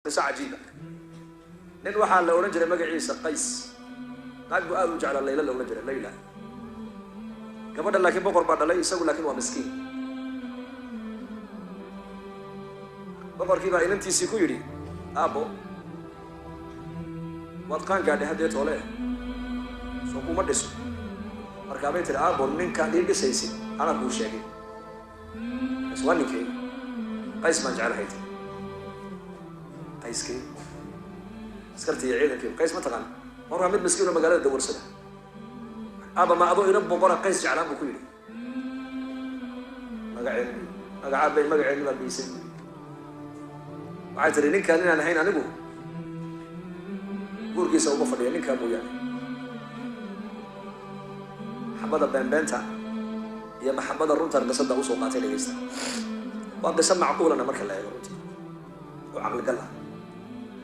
Qiso cajiiba. Nin waxaa la odhan jiray magaciisa Qays, naag buu aad u jeclaa, Layla la odhan jiray, Layla gabadha, laakiin boqor baa dhalay isagu, laakiin waa miskiin. Boqorkii baa inantiisii ku yidhi, aabbo waad qaan gaadhay haddee toole, soo kuma dhiso. Markaa bay tiri, aabbo ninkaan ii dhisaysid anaa kuu sheegay, bas waa ninkeyga, Qays baan jecelahay tiri. Qayskii askartii iyo ciidankii, Qays ma taqaan? Markaa mid miskiin oo magaalada dawarsada. Aaba ma adoo ina boqora Qays jeclaan, buu ku yidhi. Magaceen magacaa bay magaceenni baa geysay. Waxay tiri, ninkaan inaan ahayn anigu guurkiisa uma fadhiya ninkaa mooyaane. Maxabada beenbeenta iyo maxabada runtan qisada usoo qaatay, dhegeysta. Waa qiso macquulana marka la eego runtii, oo caqligal ah,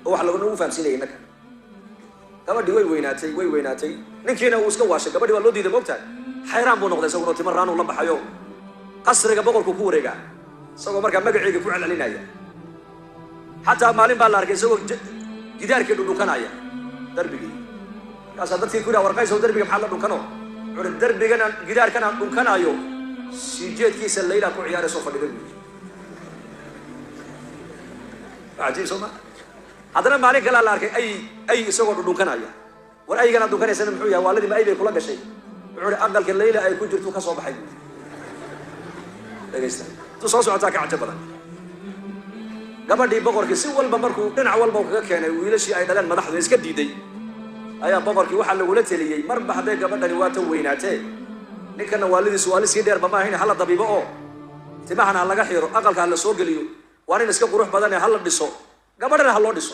oo wax laganagu fahamsiinaya innaka. Gabadhii way weynaatay, way weynaatay, ninkiina uu iska waashay. Gabadhii waa loo diiday, moogtahay, xayraan buu noqday isaguna, timo raanuu la baxayo, qasriga boqorku ku wareegaa isagoo markaa magaceega ku celcelinaya. Xataa maalin baa la arkay isagoo gidaarkii dhudhunkanaya, darbigii. Markaasaa dadkii ku yidhaha, war Qaysow, darbiga maxaa la dhunkano? Wuxuuri, darbigan, gidaarkan aan dhunkanaayo sii jeedkiisa Layla ku ciyaarayso fadhida, buyi. Waa cajiib, soo ma? Haddana maalin kalea la arkay ay isagoo dhudhunkanaya. War aygan aad dhunkanaysana muxuu yahay? Waaladii ma ay bay kula gashay? Wuxuu ihi, aqalka Layla ay ku jirto ka soo baxay, buyi. Dhegaysta, intuu soo socotaa ka cajo badan. Gabadhii boqorkii si walba markuu dhinac walba kaga keenay, wiilashii ay dhaleen madaxdu iska diiday, ayaa boqorkii waxaa lagula teliyey, marba hadday gabadhani waata weynaatee, ninkana waalidiisu waali sii dheerba ma ahayn, hala dabiibo oo timahana ha laga xiro, aqalka ha la soo geliyo, waa nin iska qurux badane, ha la dhiso, gabadhana ha loo dhiso.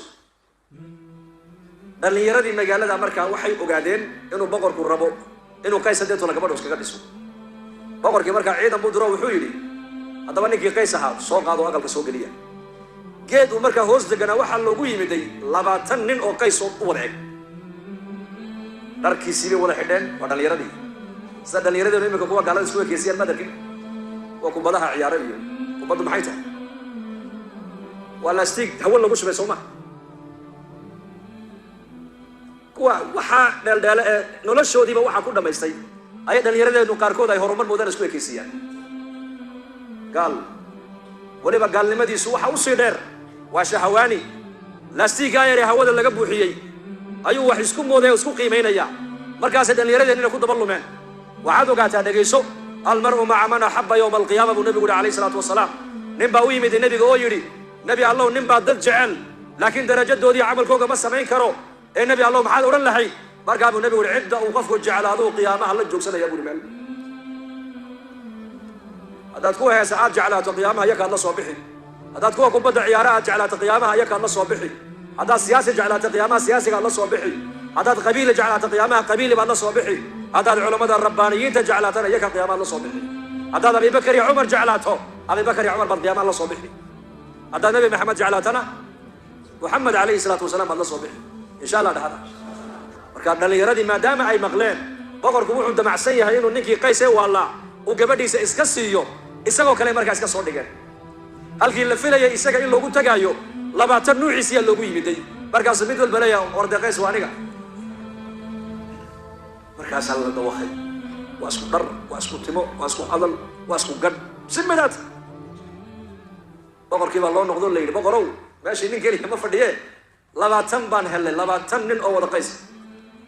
Dhallinyaradii magaalada markaa waxay ogaadeen inuu boqorku rabo inuu Qays hadeetola gabadhu iskaga dhiso. Boqorkii markaa ciidan buu diro, wuxuu yidhi, haddaba ninkii Qays ahaa soo qaado, aqalka soo geliya. Geed uu markaa hoos deganaa waxaa loogu yimiday 20 nin oo Qays oo u wada eg, dharkiisii bay wada xidheen. Waa dhallinyaradii, sida dhallinyaradeenu imika kuwa gaalada isku ekeysiyaan madarkin, waa kubadaha ciyaaro. Iyo kubaddu maxay tahay? Waa lastig hawo lagu shubay, soo ma? Kuwa waxaa dheeldheele ee noloshoodiiba waxaa ku dhamaystay ayay dhallinyaradeenu qaarkood ay horumar moodaan isku ekeysiiyaan. Gaal weliba gaalnimadiisu waxa usii dheer waa shahawaani. Laastigaa yaree hawada laga buuxiyey ayuu wax isku moodaya o isku qiimaynaya. Markaasay dhallinyaradeenina ku daba lumeen. Waxaad ogaataa, dhegayso, almar'u maca man axabba yowma alqiyaama, buu nebigu yihi alayh isalaatu wasalaam. Nin baa u yimid nebiga oo yidhi, nebi Allow, nin baa dad jecel, laakiin darajadoodii camalkooga ma samayn karo, ee nebi Allow maxaad odhan lahayd? Markaa buu nebigu yihi, cidda uu qofku jeclaaduu qiyaamaha la joogsanaya, buri. Meel haddaad kuwa heesa aad jeclaato, qiyaamaha iyakaad la soo bixi. Haddaad kuwa kubadda ciyaara aad jeclaato, qiyaamaha iyakaad la soo bixi. Haddaad siyaasi jeclaato, qiyaamaha siyaasigaad la soo bixi. Haddaad qabiili jeclaato, qiyaamaha qabiili baad la soo bixi. Haddaad culammada rabbaaniyiinta jeclaatana, iyaka qiyaamaad la soo bixi. Haddaad Abibakar iyo Cumar jeclaato, Abibakar iyo Cumar baad qiyaamaha la soo bixi. Haddaad Nebi Maxamed jeclaatana, Muxamed calayhi salaatu wasalaam baad la soo bixi, insha Allah dhexda. Marka dhallinyaradii maadaama ay maqleen boqorku wuxuu damacsan yahay inuu ninkii Qays ee waallaa uu gabadhiisa iska siiyo, isagoo kale markaa iska soo dhigeen. Halkii la filayay isaga in loogu tagaayo, 20 nuuciisiyaa loogu yimiday. Markaasuu mid walba leeyahay, orde Qays waa aniga. Markaasaa la dhawahay, waa isku dhar, waa isku timo, waa isku hadal, waa isku gadh, si midaad. Boqorkii baa loo noqdo, la yidhi, boqorow, meeshii nin keliya ma fadhiye, 20 baan helnay, 20 nin oo wada Qays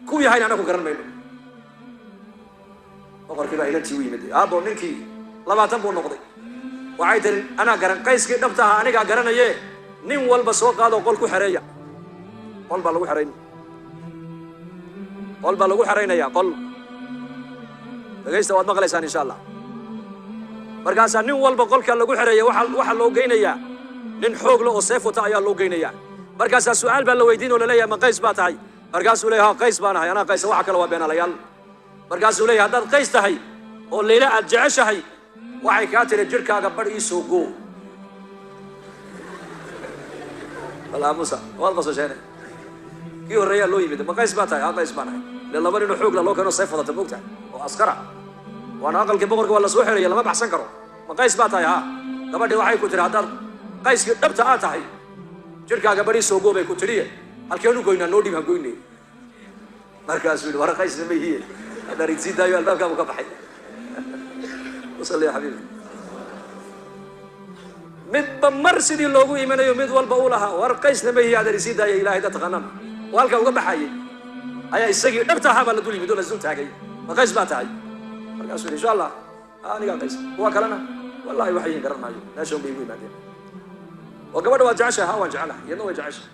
ku yahayna anaku garan mayno. Boqorkii baa inantii u yimid, aabo ninkii 20 buu noqday. Waxay tiri, anaa garan Qayskii dhabta ahaa, anigaa garanaye, nin walba soo qaadoo qol ku xereeya. Qol baa lagu xerayn, qol baa lagu xeraynayaa, qol. Dhegaysta, waad maqlaysaan insha Allah. Markaasaa nin walba qolka lagu xereeya waxaa loo geynayaa nin xoog le oo seef wata ayaa loo geynayaa. Markaasaa su'aal baa la weydiin oo laleeyahay, ma Qays baa tahay? Markaasuu leeyahay, ha, Qays baan ahay, anaa Qaysa, waxa kale waa beenaalayaal. Markaasuu leeyahay, haddaad Qays tahay oo Leyla aad jeceshahay, waxay kaa tiri, jirkaaga bar ii soo goo. Balaamusa waad qasasheene. Kii horreeyaa loo yimid, ma Qays baa tahay? Ha, Qays baan ahay. Ile laba ninoo xoog la loo keeno, seef wadata, moogtahay, oo askara, waana aqalkii boqorka, waa la soo xeraya, lama baxsan karo. Ma Qays baa tahay? Ha. Gabadhii waxay ku tiri, haddaad Qayskii dhabta aad tahay, Jirkaaga bari soo goobay ku tiriye, halkeenu goynaa? Noo dhib, ha goynay. Markaasuu yidhi, war Qaysna ma hiye, haddaan sii daayo albaabkaabu ka baxay. Wasalli ya xabiibi. Midba mar sidii loogu imanayo, mid walba uu lahaa, war Qaysna ma hiye, haddaan isii daayo, Ilahay da taqaanaan, oo halkaa uga baxayay, ayaa isagii dhabta ahaa baa la dul yimid oo la isdul taagay. Ma Qays baa tahay? Markaasuu yidhi, insha Allah, anigaa Qays. Kuwa kalena wallahi waxay yihiin garan maayo, meesha un bay igu yimaadeen. Oo gabadha waad jeceshahay? Ha, waan jecelahay. Iyadna way jeceshahay.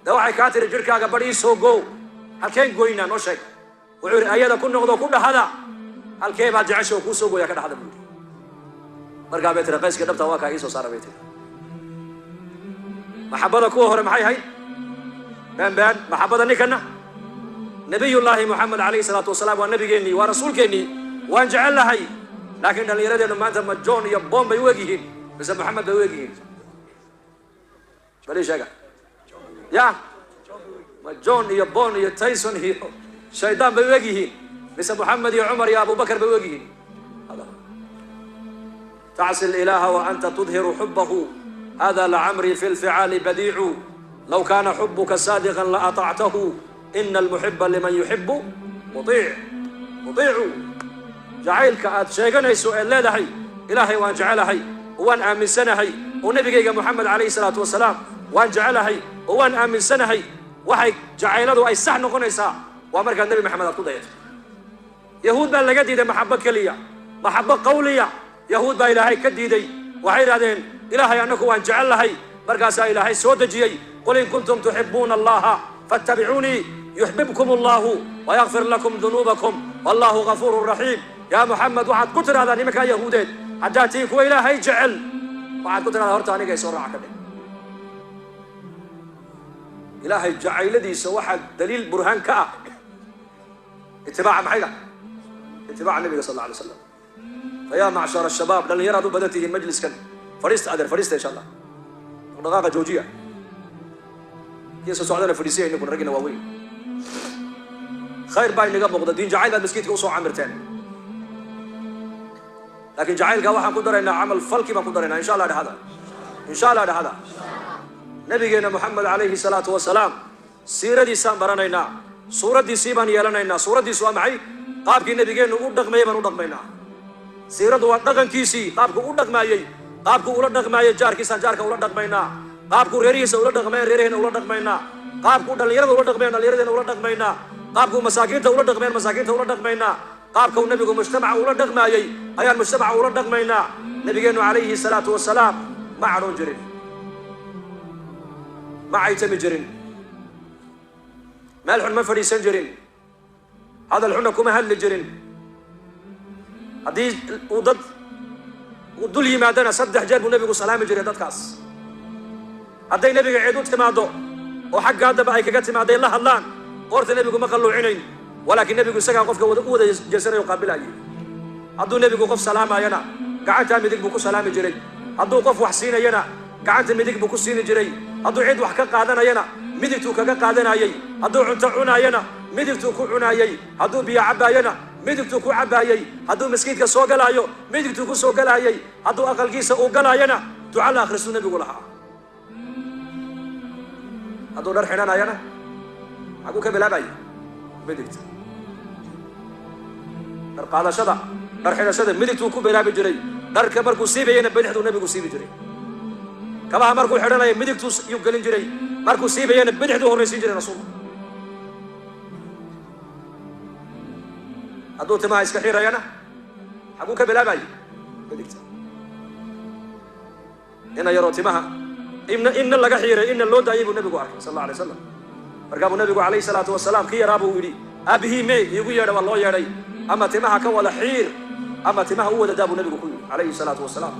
De waxay kaa tiri, jirkaaga bar ii soo go, halkeen goynaa? Noo sheeg. Wuxuu yidhi, ayada ku noqdo, ku dhahada, halkee baad jecesha oo kuu soo gooyaa, ka dhahada, buu yidhi. Markaa bay tiri, Qayska dhabta waa kaa, ii soo saara, bay tiri. Maxabada kuwa hore maxay ahayd? Been been. Maxabada ninkana, Nabiyullaahi Moxamed calayhi salaatu wasalaam, waa nabigeennii, waa rasuulkeennii, waan jecel lahay. Laakiin dhallinyaradeennu maanta ma John iyo Bom bay u eg yihiin mise Moxamed bay u eg yihiin? Bal ii sheega ya, ma John iyo Bon iyo Tyson iyo shaydaan bay u eg yihiin mise Moxamed iyo Cumar iyo Abubakar bay u eg yihiin? Tacsi ilaaha wa anta tudhiru xubahu, hada lacamrii fi lficaali badiicu, law kaana xubuka saadiqan la aطactahu, ina almuxiba liman yuxibu muiic muiicu. Jacaylka aad sheeganayso eed leedahay Ilaahay waan jecelahay oo waan aaminsanahay, oo nabigayga Moxamed calayhi salaatu wasalaam waan jecelahay oo waan aaminsanahay, waxay jacayladu ay sax noqonaysaa waa markaad Nebi Maxamed aad ku dayato. Yahuud baa laga diiday maxabo keliya, maxabo qawliya Yahuud baa Ilaahay ka diiday. Waxay yidhahdeen, Ilaahay annagu waan jecel lahay. Markaasaa Ilaahay soo dejiyey, qul in kuntum tuxibuuna Allaha fattabicuunii yuxbibkum Allahu wayakfir lakum dunuubakum wallahu gafuurun raxiim. Yaa Moxamed, waxaad ku tidhahdaa nimankaa Yahuudeed, haddaad tihiin kuwa Ilaahay jecel, waxaad ku tidhahdaa, horta aniga soo raaca ka dheh. Ilaahay jacayladiisa waxaa daliil burhaan ka ah itibaaca maxayga? Itibaaca nabiga sal alla alay slam. Fayaa macshar ashabaab, dhallinyaraad u badan tihiin majliskan. Fadhiista adeer, fadhiista insha Allah. Dhaqdhaqaaqa joojiya. Kii soo socdana fadhiisiya. Ininkuna raggina waaweyn, khayr baa inaga muuqda, diin jacayl baad maskiidka usoo camirteen, laakiin jacaylka waxaan ku daraynaa camal falkii baan ku daraynaa, insha Allah. Dhahada insha Allah, dhahada. Nabigeena Moxamed calayhi salaatu wasalaam siiradiisaan baranaynaa, suuraddiisii baan yeelanaynaa. Suuraddiisu waa maxay? Qaabkii nabigeennu u dhaqmayay baan u dhaqmaynaa. Siiradu waa dhaqankiisii, qaabku u dhaqmaayey, qaabku ula dhaqmaayey jaarkiisaan jaarka ula dhaqmaynaa, qaabku reerihiisa ula dhaqmayan reeraheena ula dhaqmaynaa, qaabku dhallinyarada ula dhaqmayan dhallinyaradeenna ula dhaqmaynaa, qaabku masaakiinta ula dhaqmayan masaakiinta ula dhaqmaynaa. Qaabkau nebigu mujtamaca ula dhaqmaayey ayaan mujtamaca ula dhaqmaynaa. Nabigeennu calayhi salaatu wasalaam ma cadhoon jirin, ma caytami jirin, meel xun ma fadhiisan jirin, hadal xunna kuma hadli jirin. Haddii uu dad uu dul yimaadana, 3 jeer buu nebigu salaami jiray dadkaas. Hadday nebiga cid u timaaddo oo xaggaa damba ay kaga timaaday la hadlaan, qoorta nebigu ma qalluucinayn, walaakiin nebigu isagaa qofka u wada jeesanayo, qaabilayay. Hadduu nebigu qof salaamayana, gacantaa midig buu ku salaami jiray. Hadduu qof wax siinayana, gacanta midig buu ku siini jiray. Hadduu cid wax ka qaadanayana, midigtuu kaga qaadanayey. Hadduu cunto cunaayana, midigtuu ku cunaayey. Hadduu biyo cabbaayana, midigtuu ku cabbaayey. Hadduu maskiidka soo galaayo, midigtuu ku soo galaayey. Hadduu aqalkiisa uu galaayana, duca la akhristuu nebigu lahaa. Hadduu dhar xidhanayana, xaguu ka bilaabaya? Midigta. Dhar qaadashada, dhar xidhashada midigtuu ku bilaabi jiray. Dharka markuu siibayana, bidixduu nebigu siibi jiray. Kabaha markuu xidhanaya, midigtuu yuu gelin jiray. Markuu siibayana, bidixduu horraysiin jiray rasuulku. Hadduu timaha iska xirayana, xaguu ka bilaabayay? Midigta. Ina yaroo timaha inna laga xiiray, inna loo daayay buu nebigu arkay sal alla alay slam. Markaa buu nebigu calayhi salaatu wasalaam kii yaraa buu yidhi, aabihii mee? Iigu yeedha. Waa loo yeedhay. Ama timaha ka wada xiir ama timaha u wada daa, buu nebigu ku yidhi calayhi salaatu wasalaam.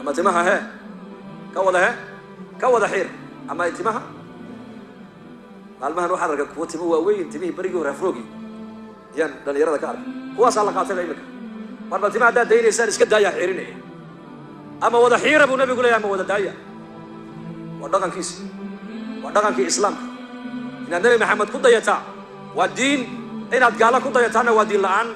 Ama timaha hee ka wada, he ka wada xiir ama timaha. Maalmahan waxaan arkay kuwa timo waaweyn, timihii berigii hore afroogi ayaan dhalinyarada ka arkay. Kuwaasaa la qaatayba imika. Marba tima haddaad daynaysaan, iska daaya, xiirinaya. Ama wada xiira buu nebigu leeyahay, ama wada daaya. Waa dhaqankiisi, waa dhaqankii Islaamka. Inaad Nebi Maxamed ku dayataa waa diin, inaad gaalo ku dayataana waa diin la-aan.